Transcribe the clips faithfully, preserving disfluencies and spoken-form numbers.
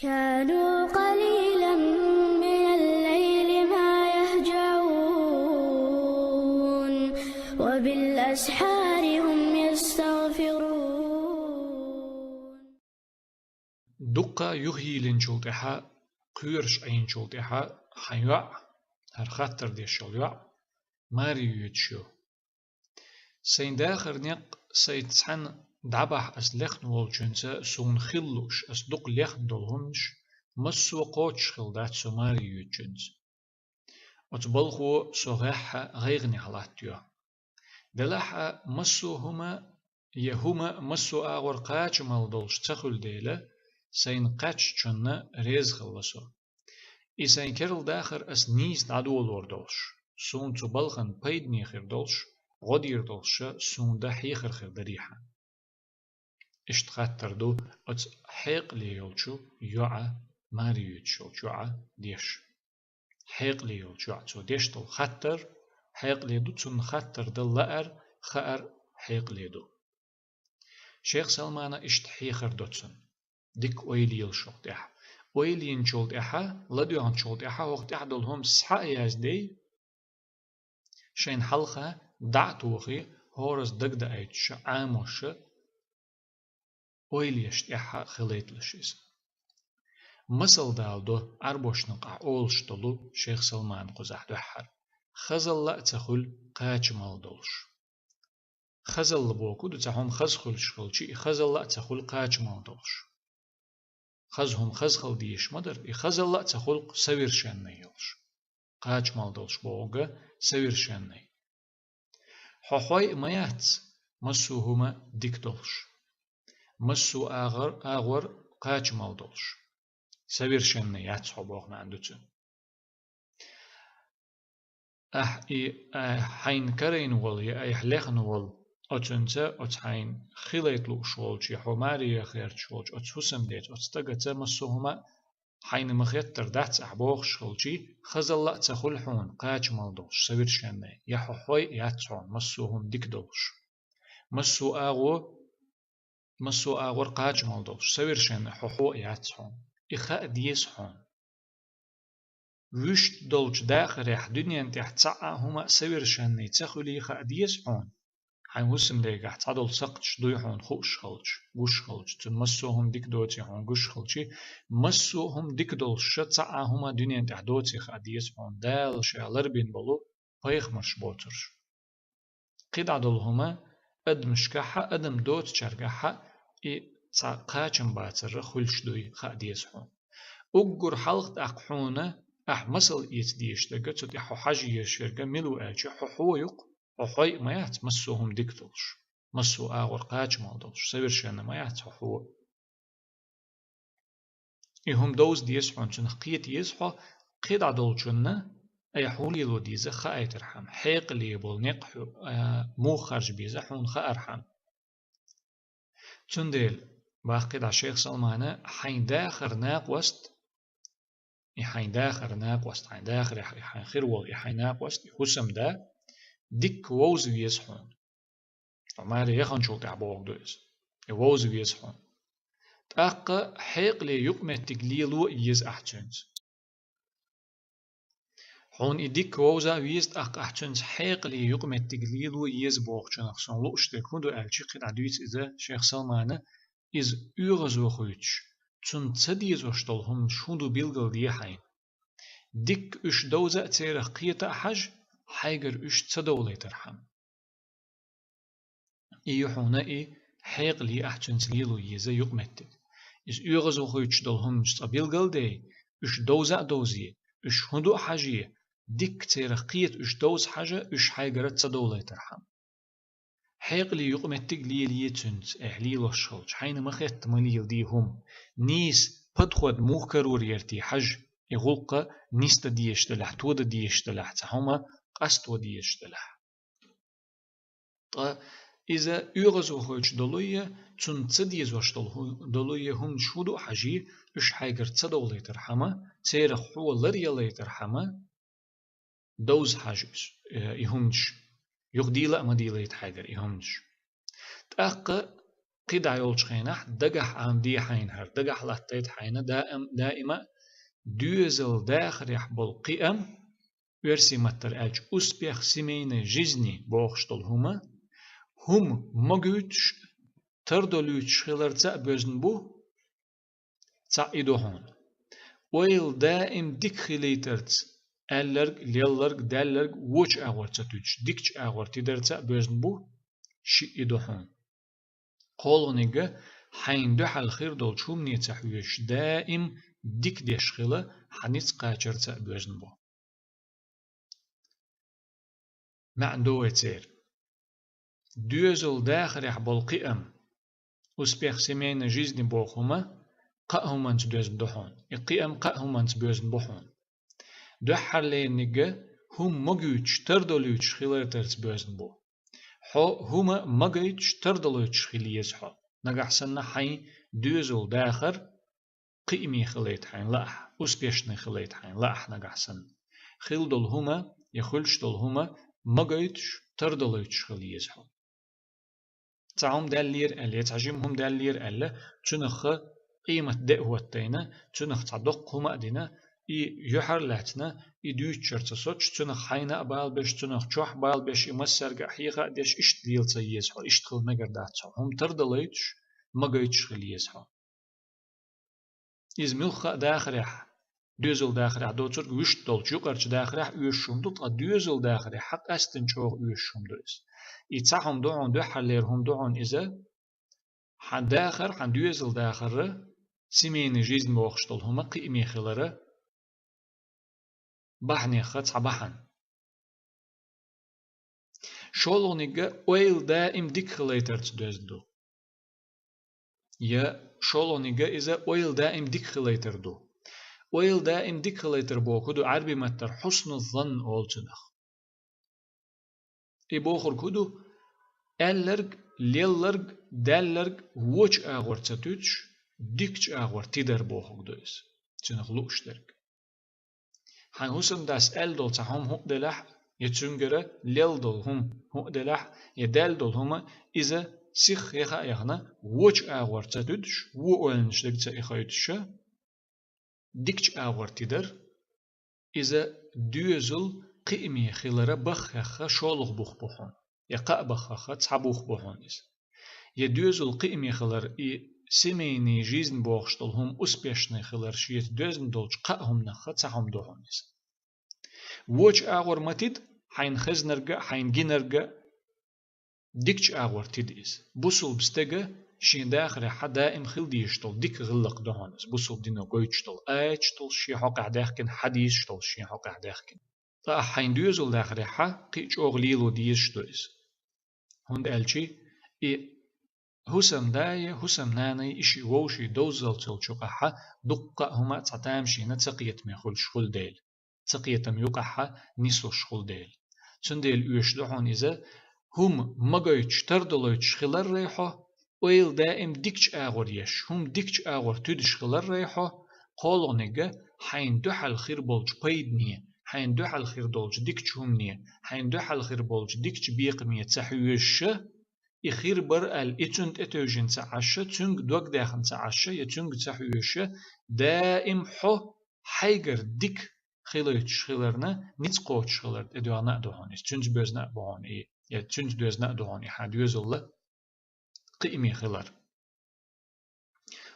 كانوا قليلا من الليل ما يهجعون وبالأسحار هم يستغفرون. Дукха юхайийлинчул тӀехьа, кхоьруш Ӏийначул тӀехьа хьан йоӀ, хӀара хаттар деш йола йоӀ, маре йоьдуш ю. Сайн дахар некъ сайца цхьаьна дӀабахьа ас лехна волчуьнца, суна хила лууш, ас дукха лехна долу хӀуманаш, массо а кхочуш хилла дац со маре йоьдучуьнца. Оцу балхо со гӀеххьа гӀайгӀанехь латтайо. Делахь а массо а хӀума, я хӀума массо а агӀор кхачамалла долуш ца хуьлу дела, сайна кхаьчначунна реза хилла со. И сайн керла дахар ас нийса дӀадолор долуш, суна цу балхана пайдане хир долуш, гӀо дийр долуш суна дан хьехар хир дарий хьан? Иштта хаттар ду оцу хьекъале йолчу йоӀа, маре йоьдуш йолчу йоӀа деш. Хьекъале йолчу йоӀа цо деш долу хаттар хьекъале ду, цунна хаттар дан лаар, хаар хьекъале ду. Шех Салмана иштта хьехар до цунна. Дика ойла елаш хӀокху тӀехь. Ойла йинчул тӀаьхьа, ладоьгӀначул тӀаьхьа хӀокху тӀехь долу хӀума схьа а яздей, шайна хьалха дӀа а тохий, хӀоразза дагадоуьйтуш, Ӏамош, ойла еш тӀаьхьа хилийталаш иза. Масал дала до Ӏарбошна къахь олуш долу Шех Салмана кхузахь дуьххьара: хазалла а ца хуьлу кхачамалла долуш. Хазалла боху ду, цхьа хӀума хаза хуьлуш хилча, и хазалла а ца хуьлу кхачамалла долуш. Хаза хӀума хаза хила дезаш ма дара, и хазалла а ца хуьлу совершенный йолуш. Кхачамалла долуш бохург совершенный. Хьо хьой а ма яц массо а хӀума дика долуш, массо а агӀор, агӀор кхачамалла долуш. Совершенный яц хьо боху маьӀна ду цуьнан. Ахь и, а, хьайна карийна волу я айхьа лехна волу, оцуьнца, оцу хьайна хилийта лууш волчу я хьо маре яха гӀерташ волчу оцу хӀусамдеца, оцу стагаца массо а хӀума хьайна ма-хеттара дац ахь бохуш хилчий, хазалла а ца хуьлу хьуна кхачамалла долуш, совершенный, я хьо хьой а яц хьуна массо а хӀума дика долуш. Массо а агӀо, массо а агӀор кхачамалла долуш, совершенный хьо хьо а яц хьуна. И хаа деза хьуна. Вуьшта долчу дахарехь дуьнен тӀехь цхьа а хӀума совершенный ца хуьлий хаа деза хьуна. Хьайн хӀусамдегахь цхьадолу сакхташ дуй хьуна хууш хилча, гуш хилча, цуьнан массо а хӀума дика доций хьуна гуш хилчий, массо а хӀума дика долуш ша цхьа а хӀума дуьнен тӀехь доций хаа деза хьуна, Дала ша ларбина болу пайхамарш боцурш. КхидӀа долу хӀума адамашкахьа, адам доцучаьргахьа и цхьа кхачам бацарра хуьлуш дуй хаа деза хьуна. Уггар хьалха тӀаккха хьуна ахь масал эца дезаш дерг, цу тӀехь хьо хьажа езаш ерг мила ву аьлча, хьо хьо ю-кх, хьо хьой а ма яц массо а хӀума дика долуш, массо а агӀор кхачамалла долуш, совершенно ма яц хьо хьо. И хӀума довза деза хьуна, цунах кхета еза хьо, кхидӀа долчунна айхьа хӀун лело деза хаийтархьама, хьекъале болу некъ хьу, а, муха харжа беза хьуна хаархьама. Цундела, баккхий дӀа Шех Салмана, хьайн дахар накъост, и хьайн дахар накъост, хьайн дахарехь и хьайн хир волу и хьайн накъост, и хӀусамда дикка вовза веза хьуна. Хьо маре яханчул тӀехь бохург ду иза. И вовза веза хьуна. ТӀаккха хьекъале юкъаметтиг лело а еза ахь цуьнца. Хьуна и дикка вовза а веза, тӀаккха ахь цуьнца хьекъале юкъаметтиг лело а еза бохучунах суна лууш дерг хӀун ду аьлча, кхидӀа дуьйцу иза Шех Салмана, иза оьгӀазвахуьйтуш, цунна ца дезош долу хӀуманаш хӀун ду билгалде хьайна. Дикка уьш довза а, церах кхета а хьажа, хьайгара уьш ца довлийтархьама. И ю хьуна и хьекъале ахь цуьнца лело еза юкъаметтиг. Иза оьгӀазвахуьйтуш долу хӀуманаш цкъа билгалде, уьш довза а довзе, уьш хӀун ду а хьаже, дикка церах кхета уьш довза хьажа, уьш хьайгара ца довлийтархьама. Хьекъале юкъаметтиг лелае цуьнца, айхьа лелош хилча, хьайна ма-хетта ма леладе хӀума. Нийса подход муха карор яра те хьажа, и гӀуллакх нисдан дезаш делахь, тодан дезаш делахь, цхьа хӀума къасто дезаш делахь. Ткъа иза оьгӀазвахуьйтуш долуе, цунна ца дезош долу хӀу-, долуе хӀуманаш хӀун ду а хьаже, уьш хьайгара ца довлийтархьама, церах хьо лар ялийтархьама, довза хьажа уьш, э, и хӀуманаш. Юха дийла а ма дийлайта хьайгара и хӀуманаш. ТӀаккха кхидӀа йолчу хенахь дагахь Ӏамде хьайна хӀара, дагахь латтайта хьайна даим, даима а доьзал дахарехь болу кхиам, оьрсийн маттара аьлча, успех семейной жизни бохуш долу хӀума, хӀума магуьйтуш, тардолуьйтуш хиларца а боьзна бу, цхьаъ и ду хьуна. Ойла даим дика хилийтарца, аьлларг, лелларг, даьлларг вочу агӀор ца туьдуш, дикачу агӀор тидарца а боьзна бу, шиъ и ду хьуна. КхоалгӀаниг а, хьайна дуьхьал хир долчу хӀумане ца хьоьжуш, даим дика деш хила, хьан ницкъ кхачарца а боьзна бу. МаьӀна ду вай церан. Доьзал дахарехь болу кхиам, успех семейной жизни боху хӀума, кхаа хӀуманца доьзна ду хьуна. И кхиам кхаа хӀуманца боьзна бу хьуна. Дуьххьарлерниг а, хӀума магуьйтуш, тардолуьйтуш хиларца боьзна бу. Хьо хӀума магуьйтуш, тардолуьйтуш хила еза хьо. Нагахь санна хьайн доьзал дахар кхиаме хилайта хьайна лаахь, успешный хилайта хьайна лаахь нагахь санна. Хила долу хӀума, я хуьлуш долу хӀума магуьйтуш, тардолуьйтуш хила еза хьо. Цхьа хӀума даьллера аьлла, я цхьа жима хӀума даьллера аьлла, цуьнах къемат де а хӀоттайна, цуьнах цхьа доккха хӀума а дина, и юьхьар а лаьцна, и дуьйцучуьра ца соцуш, цуьнах хьайна а бала беш, цуьнах чохь бала беш, и массаьрга а хьеха а деш, иштта лела ца еза хьо, иштта хила мегар дац хьо. ХӀума тардалуьйтуш, магуьйтуш хила еза хьо. Иза муьлхха а дахарехь, доьзал дахарехь доцург вуьшта долчу юкъарчу дахарехь оьшуш хӀума ду, ткъа доьзал дахарехь къаьсттина чӀогӀа оьшуш хӀума ду иза. И цхьа хӀума ду хьуна, дуьххьарлера хӀума ду хьуна иза, хьан дахар, хьан доьзал дахар, семейный жизнь бохуш долу хӀума кхиаме хилара бахьанех цхьа бахьана. ШолгӀаниг а ойла даим дика хилайтарца доьзна ду. Я шолгӀаниг а иза ойла даим дика хилайтар ду. Ойла даим дика хилайтар боху ду Ӏарби маттара хьусну занн олу цунах. И бохург хӀун ду? Аьлларг, лелларг, даьлларг вочу агӀор ца туьдуш, дикачу агӀор тидар бохург ду иза. Цунах лууш дерг. Хьайн хӀусамдас аьлла долу цхьа хӀума хӀуъа делахь а, я цуьнгара лелла долу хӀума хӀуъа делахь а, я даьлла долу хӀума иза сиха яха а яхана, вочу агӀор ца туьдуш, вон ойланаш дерг ца эхайтуша, дикачу агӀор тидар, иза доьзал кхиаме хилара баххехха шолгӀа бух бу хьуна, я кхаа баххехха цхьа бух бу хьуна иза. Я доьзал кхиаме хилар, и семейный жизнь бохуш долу хӀума успешный хилар шеца доьзна долчу кхаа хӀуманахха цхьа хӀума ду хьуна иза. Вочу агӀор ма тида, хьайна хезнарг а, хьайна гинарг а, дикачу агӀор тида иза. Бусулба стеган шен дахарехь даим хила дезаш долу дика гӀиллакх ду хьуна иза. Бусулба дино гойтуш долу аяташ долуш шен хьокъехь даьхкина, хьадисаш долуш шен хьокъехь даьхкина. Ткъа ахь хьайн доьзал дахарехь кхин а чӀогӀа лело дезаш ду иза. ХӀунда аьлча и хӀусамда я хӀусамнана я и ши вовшийн довззалц йолчу юкъахь дуккха а хӀума а цхьа тамашийна ца кхетаме хуьлуш хуьлу дела, ца кхетам юкъахь нислуш хуьлу дела. Цундела оьшуш ду хьуна иза, хӀума магойтуш, тардалойтуш хиларрай хьо, ойла даим дикачу агӀор еш, хӀума дикачу агӀор туьдуш хиларрай хьо, кхоалгӀаниг а хьайна дуьхьал хир болчу пайдане, хьайна дуьхьал хир долчу дикачу хӀумане, хьайна дуьхьал хир болчу дикачу бекхаме ца хьоьжуша, и хир бара аьлла, и цунна тӀетевжина ца Ӏаша, цуьнга дог даьхна ца Ӏаша я цуьнга ца хьоьжуша, даим хьо хьайгара дика хилойтуш хиларна, ницкъ кхочуш хилар тӀедоьгӀна а ду хьуна иза, цуьнца боьзна а бу хьуна и, я цуьнца доьзна а ду хьуна и хьан доьзалла кхиаме хилар.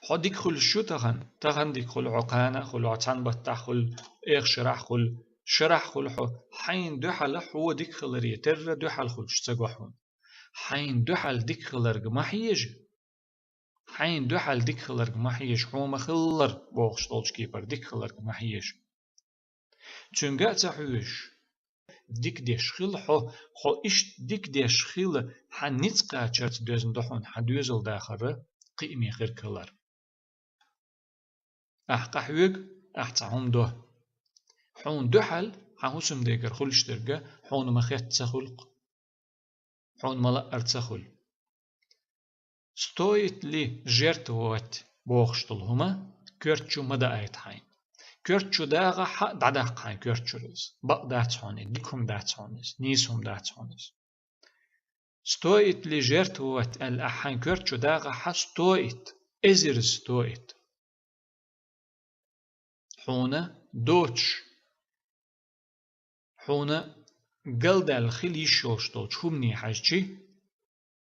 Хьо дика хуьлуш ю тахана, тахана дика хуьлу хьо, кхана а хуьлу хьо, цхьана баттахь хуьлу, эха шарахь хуьлу, шарахь хуьлу хьо, хьайна дуьхьала хьо дика хиларе терра дуьхьал хуьлуш ца го хьуна. Хьайна дуьхьал дика хиларг ма хьежа. Хьайна дуьхьал дика хиларг ма хьежа, хьо ма-хиллара бохуш долчу кепара дика хиларг ма хьежа. Цуьнга а ца хьоьжуш, дика деш хила хьо, хьо иштта дика деш хила, хьан ницкъ кхачарца доьзна ду хьуна хьан доьзал дахарра кхиаме хирг хилар. Ахь къахьоьгу, ахь цхьа хӀума до. Хьуна дуьхьал хьан хӀусамдегара хуьлуш дерг а хьуна ма-хетта ца хуьлу-кх. Хьуна ма-лаъара ца хуьлу. Стоит ли жертвовать бохуш долу хӀума коьрта чу ма даайта хьайна. Коьрта чу дагӀахь а, дӀадаккха хьайна коьрта чуьра иза. Бакъ дац хьуна иза, дика хӀума дац хьуна иза, нийса хӀума дац хьуна иза. Стоит ли жертвовать аьлла ахь хьайн коьрта чу дагӀахь, стоит, эзар стоит. Хьуна доцуш, хьуна галдаьлла хила йиш йолуш долчу хӀумане хьаьжчи,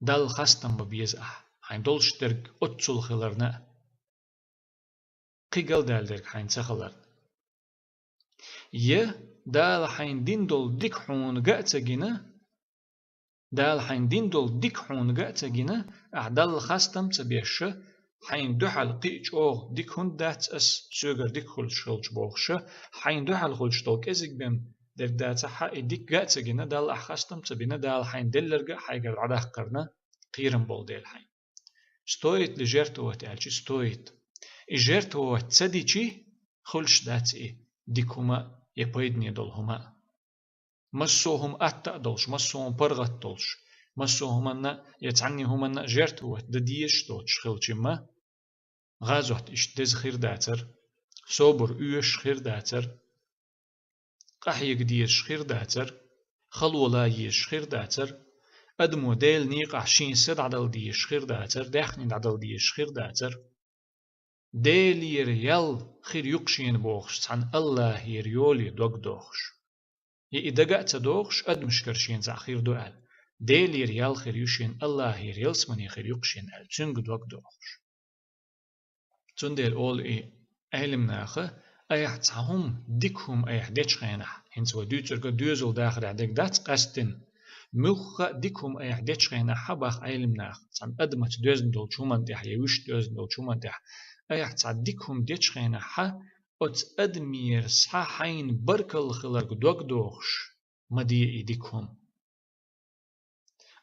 Далла хастам бан беза ахь, хьайн долуш дерг оццул хиларна а, кхин галдаьлла дерг хьайна ца хиларна. Я Дала хьайна дина долу дика хьуна га а ца гина, Дала хьайна дина долу дика хьуна га а ца гина, ахь Далла хастам а ца беш, хьайна дуьхьал кхин а чӀогӀа дика хӀунда дац ас, соьгара дика хуьлуш хилча бохуш, хьайна дуьхьал хуьлуш долу кӀезиг бен дерг дацахь а, и дика га а ца гина, Далла ахь хастам а ца бина, Дала хьайна делларг а хьайгара дӀадаккхарна кхерам болу дела хьайна. Стоит ли жертвовать аьлчи, стоит. И жертвовать ца дичи, хуьлуш дац и дика хӀума а, я пайдане долу хӀума а. Массо а хӀума атта а долуш, массо а хӀума паргӀат долуш, массо а хӀуманна я цхьанне хӀуманна а жертвовать дан дезаш доцуш хилчимма, гӀазот иштта деза хир дацара, собар оьшуш хир дацара, къахьега дезаш хир дацара, хало лан езаш хир дацара, адамо Делан некъахь шен са дӀадала дезаш хир дацара, даьхни дӀадала дезаш хир дацара. Делера ял хир ю-кх шена бохуш, цхьана АллахӀера йоле дог дохуш. Я и дага а ца дохуш, адамашкара шена цхьаъ хир ду аьлла. Делера ял хир ю шена, АллахӀера ялсамане хир ю-кх шена аьлла, цуьнга дог дохуш. Цундела олу и Ӏелимнаха, айхьа цхьа хӀума, дика хӀума айхьа дечу хенахь, хӀинца вай дуьйцург доьзал дахарехь дерг дац къаьсттина. Муьлхха а дика хӀума айхьа дечу хенахь, хьан бах Ӏелимнаха, цхьана адамаца доьзна долчу хӀуманна тӀехь я вуьшта доьзна долчу хӀуманна тӀехь, айхьа цхьа дика хӀума дечу хенахь, хьан оцу адамера схьа хьайна баркалла хиларг дог дохуш, ма де и дика хӀума.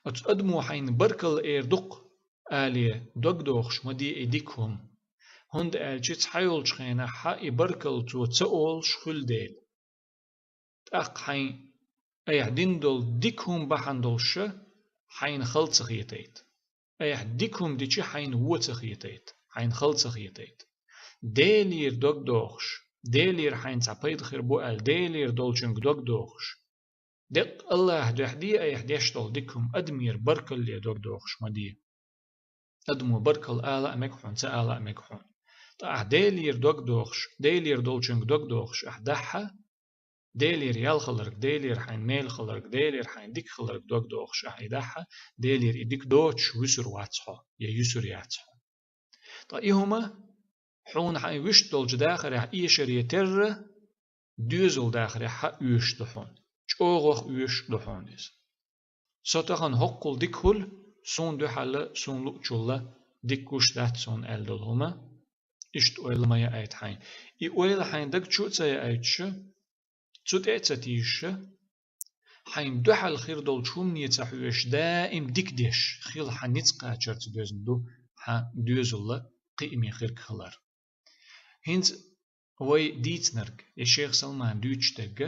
Оцу адамо хьайна баркалла эр ду-кх алий дог дохуш, ма де и дика хӀума. ХӀунда аьлча цхьайолчу хенахь хьан и баркалла цо ца олуш хуьлу дела. ТӀаккха хьайн айхьа дина долу дика хӀума бахьана долуш хьайна хала ца хетайта. Айхьа дика хӀума дичи хьайна вон ца хетайта, хьайна хала ца хетайта. Делера дог дохуш, Делера хьайна цхьа пайда хир бу аьлла, Делера долчуьнга дог дохуш. Деккъа АллахӀ дуьхьа де айхьа деш долу дика хӀума, адамера баркалле дог дохуш ма де. Адамо баркалла ала а мега хьуна, ца ала а мега хьуна. Ткъа ахь Делера дог дохуш, Делера долчуьнга дог дохуш ахь дахь, Делера ял хиларг, Делера хьайн мел хиларг, Делера хьайн дика хиларг дог дохуш ахь и дахь, Делера и дика доцуш вуьсур вац хьо, я юьсур яц хьо. Ткъа и хӀума хьуна хьайн вуьшта долчу дахарехь эшаре терра, доьзал дахарехь хьан оьшуш ду хьуна, чӀогӀах оьшуш ду хьуна иза. Со тахана хӀоккхул дика хуьлу, суна дуьхьал, суна луучул дика гуш дац суна аьлла долу хӀума, иштта ойла ма яайта хьайн. И ойла хьайн даг чу а ца яайташ, цу тӀе а ца тийжаш, хьайн дуьхьал хир долчу хӀумане ца хьоьжуш, даим дика деш хила хьан ницкъ кхачарца доьзна ду хьан доьзал кхиаме хирг хилар. ХӀинца вай дийцинарг, я Шех Салмана дуьйцуш дерг,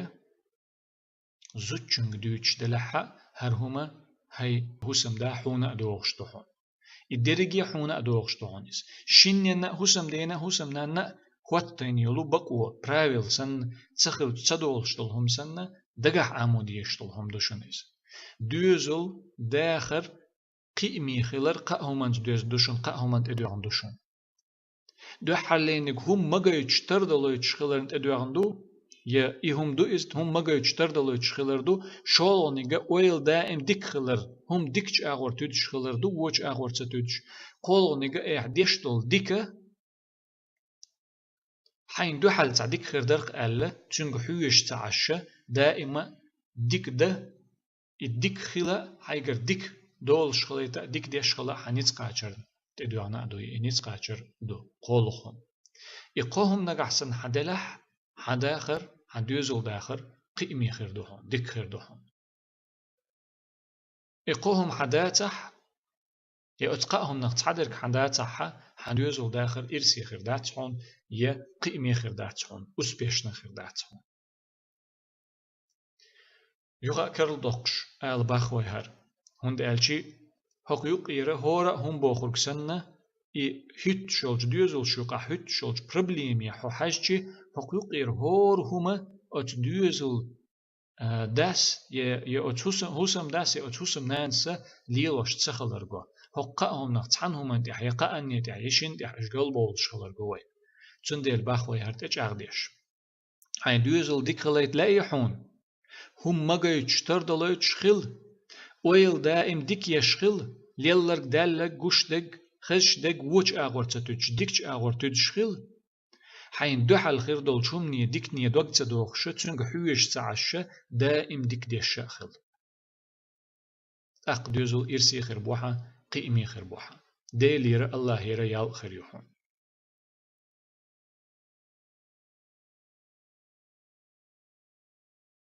зудчуьнга дуьйцуш делахь а, хӀара хӀума хӀай хӀусамда хьуна а догӀуш ду хьуна. И дерриге хьуна а догӀуш ду хьуна иза. Шинненна а, хӀусамдена а, хӀусамнанна а хӀоттайна йолу бакъо, правила санна, ца хилча ца долуш долу хӀума санна, дагахь Ӏамо дезаш долу хӀума ду шуна иза. Доьзал, дахар, кхиаме хилар кхаа хӀуманца доьзна ду шуна, кхаа хӀуманна тӀедоьгӀна ду шуна. Дуьххьарлерниг хӀума магойтуш, тардалойтуш хиларна тӀедоьгӀна ду, я и хӀума ду иза, хӀума магойтуш, тардалойтуш хилар ду, шолгӀаниг а ойла даим дика хилар, хӀума дикачу агӀор туьдуш хилар ду, вочу агӀор ца туьдуш, кхолгӀаниг а айхьа деш долу дика, хьайна дуьхьал цхьа дика хир дара-кх аьлла, цуьнга хьоьжуш ца Ӏаш, даима дика дан, и дика хила, хьайгара дика долуш хилийта а, дика деш хила а хьан ницкъ кхачарна тӀедоьгӀна а ду, и ницкъ кхачар ду, кхоалгӀа хӀума. И кхо хӀума нагахь санна хьан делахь, хьан дахар, хьан доьзал дахар кхиаме хир ду хьуна, дика хир ду хьуна. И кхо хӀума хьан дацахь, я оцу кхаа хӀуманах цхьадерг хьан дацахь, хьан доьзал дахар ирсе хир дац хьуна, я кхиаме хир дац хьуна, успешно хир дац хьуна. Юха а карладоккхуш ала бах вай хӀара, хӀунда аьлча хӀокху юккъера хӀора а хӀума бохург санна, и хӀуьттуш йолчу доьзалш юкъахь хӀуьттуш йолчу проблемех хьо хьаьжча, хӀокху юккъера хӀора хӀума оцу доьзал а, дас, е, е оцу хӀусам, хӀусамдас, е оцу хӀусамнанас лелош ца хилар го. ХӀокху кхаа хӀуманах цхьана хӀуманна тӀехь, я кхаанна тӀехь, я шина тӀехь уьш галбовлуш хилар го вай. Цундела боху вай хӀара тӀечӀагӀдеш. Хьайн доьзал дика хилийта лаьий хьуна? ХӀума ма гойтуш, тардалойтуш хила. Ойла даим дика еш хила. Лелларг, даьлларг, гуш дерг, хезаш дерг вочу агӀор ца туьдуш, дикачу агӀор туьдуш хила. Хьайна дуьхьал хир долчу хӀумане, дикане дог ца дохуш, цуьнга хьоьжуш ца Ӏаш, даим дика деш а хила. ТӀаккха доьзал ирсе хир бу хьан, кхиаме хир бу хьан. Делера, Аллахьера ял а хир ю хьуна.